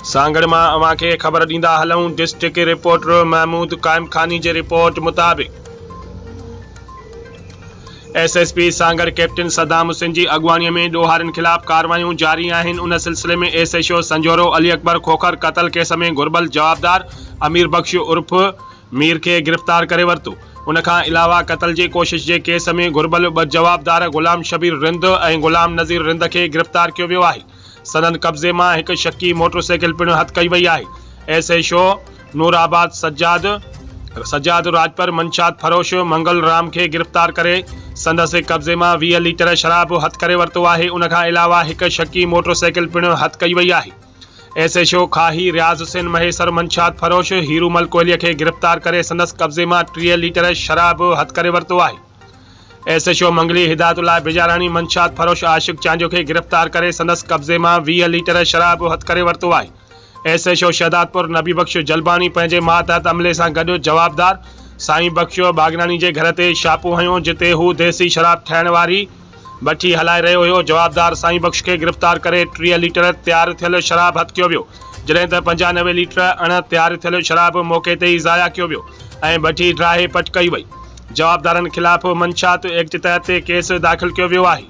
سانگهڙ مان اوهان کي خبر ڏيندا هلون ڊسٽرڪٽ رپورٽر محمود قائمخاني جي رپورٽ مطابق S S P Sanghar captain Saddam Hussain جي اڳواڻي ۾ ڏوهارين خلاف ڪارروايون جاري آهن ان سلسلي ۾ S H O Sanjhoro Ali Akbar Khokhar قتل ڪيس ۾ گهربل جوابدار امير بخش عرف مير کي گرفتار ڪري ورتو ان کان علاوه قتل جي ڪوشش جي ڪيس ۾ گهربل ٻه جوابدار غلام شبير رند ۽ غلام نذير رند کي گرفتار ڪيو ويو آهي. سندن قبضي مان هڪ شڪي موٽر سائيڪل پڻ هٿ ڪئي وئي آهي. S H O Noorabad Sajjad Sajjad Rajpar منشيات فروش منگل رام کي گرفتار ڪري سندس قبضي مان 20 ليٽر شراب هٿ ڪري ورتو آهي ان کان علاوه هڪ شڪي موٽر سائيڪل پڻ هٿ ڪئي وئي آهي. S H O Khahi Riaz Hussain Mahesar منشيات فروش هيرومل ڪوهلي کي گرفتار ڪري سندس قبضي مان 30 ليٽر شراب هٿ ڪري ورتو آهي. S H O Mangli Hidayatullah Bijarani منشيات فروش عاشق چانڊيو کي گرفتار ڪري سندس قبضي مان 20 ليٽر شراب هٿ ڪري ورتو آهي. S H O Shahdadpur Nabi Bakhsh Jalbani پنهنجي ماتحت عملي سان گڏ جوابدار سائين بخش ڀاڳناڻي جي گهر تي ڇاپو هنيو جتي هو ديسي شراب ٺاهڻ واري بٺي هلائي رهيو هيو جوابدار سائين بخش کي گرفتار ڪري 30 ليٽر تيار ٿيل شراب هٿ ڪيو ويو جڏهن ته 95 ليٽر اڻ تيار ٿيل شراب موقعي تي ئي ضايع ڪيو ويو ۽ بٺي ڊاهي پٽ ڪئي وئي. جوابدارن خلاف منشيات ايڪٽ تحت ڪيس داخل ڪيو ويو آهي.